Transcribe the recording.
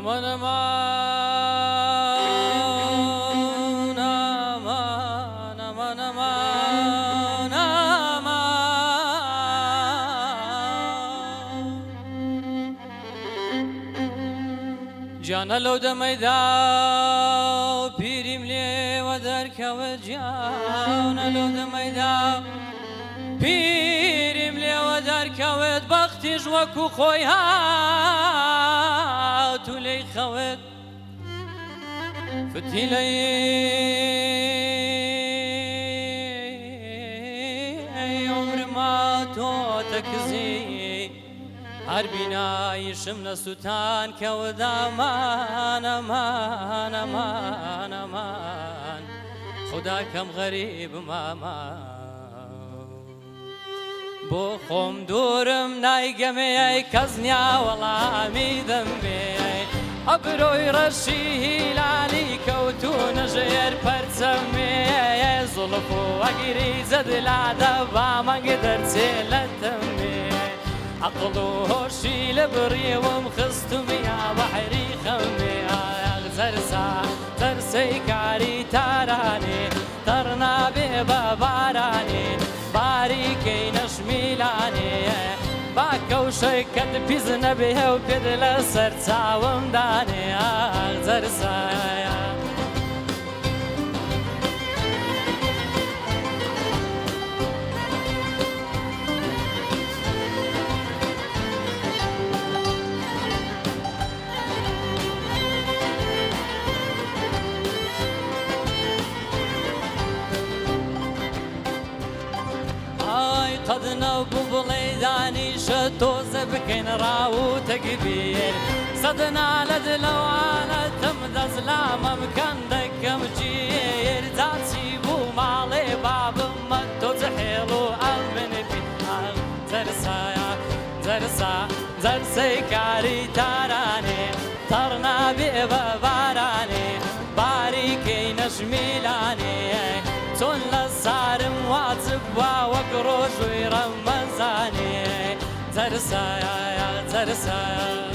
ئەمان ئەمان ئەمان ئەمان ئەمان ئەمان. گیانە لەو دەمەیدا پیریم لێوە دەرکەوت، گیانە لەو دەمەیدا پیریم لێوە دەرکەوت، بەختیش وەکو خۆی هات و لێی خەوت. فتیلەی عومرما تۆ تەکزی، هەر بینایشم لە سووتان کەوت. ئەمان ئەمان ئەمان ئەمان، خودا کەم غەریب مامان، بۆ خۆم دوورم نایگەمێ، کەس نیا وەڵامی دەمێ. ئەبرۆی ڕەشی هیلالی کەوتوونە ژێر پەرچەمێ، زوڵف و ئەگری جەدلادە با مانگ دەرچێ لە تەمێ. عەقڵ و هۆشی لە بڕیوم خستومیا بەحری خەمێ. زەرسا زەرسەی کاری تارانێ، تەڕ نابێ بە بارانێ، باریکەی نەشمیلانێ. با کەوشەکەت پیس نەبێ و پێت لەسەر چاوم دانێ. زەرسایە. ئای قەد نەبوو بڵێ دانیشە تۆزە بکەین ڕاو و تەگبیر، سەدنا لە دلەوانەتم دەست لامە بکەن دەکەم گیر. جاچی بوو ماڵێ بابمە تۆ جحێڵ و ئەمن بی. زەرسایە زەرسا زەرسەی کاری تارانێ، تەڕ نابێ بە بارانێ، باریکەی نەشمیلانێ. چۆن لە سارم واجب وا وەک ڕۆژووی ڕەمەزانێ. زەرسایە زەرسایە.